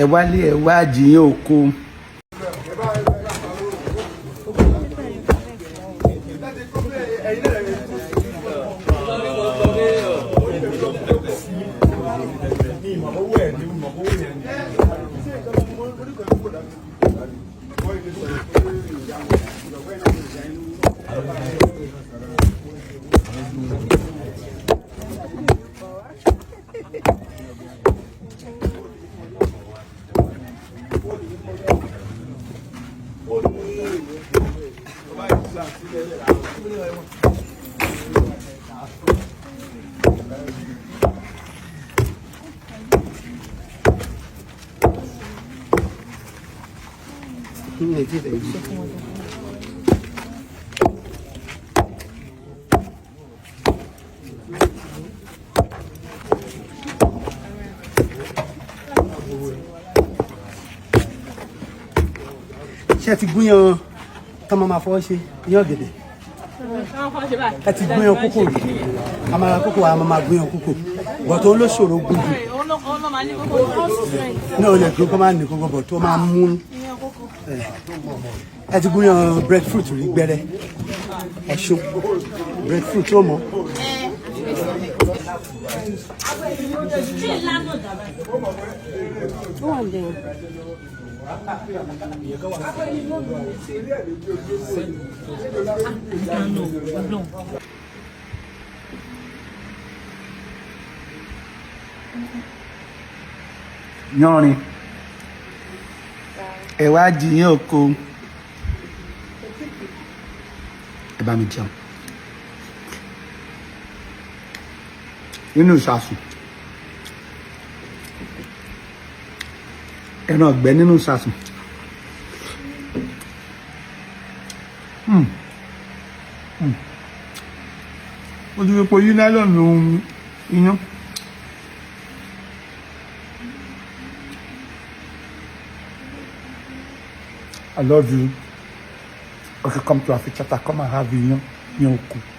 Ẹ wálé, ẹ wá jiyàn oko. Ṣé ẹ ti gúnyán tán máa ma fọwọ́ ṣe iyán ọ̀gẹ̀dẹ̀? Ẹ ti gúnyán kókò rí? Àmàlà kókò, a máa ma gúnyán kókò, bọ̀ tó ló ṣòro gún jù ní o lè gún kó máa ní kókó, bọ̀ tó máa mú. Ẹ ti gúnyán breadfruit rí? Gbẹrẹ ọ̀ṣun breadfruit ó mọ̀. Ó wà bẹ́ẹ̀. Yanrin, ẹ wá jiyàn oko, ẹ bá mi jẹun nínú ìsasùn, ẹran ọ̀gbẹ́ nínú ìsasùn. Mo ti fi po yí nylon iyán. I love you. Okay, come to Afichata, come and have iyán, iyán oko.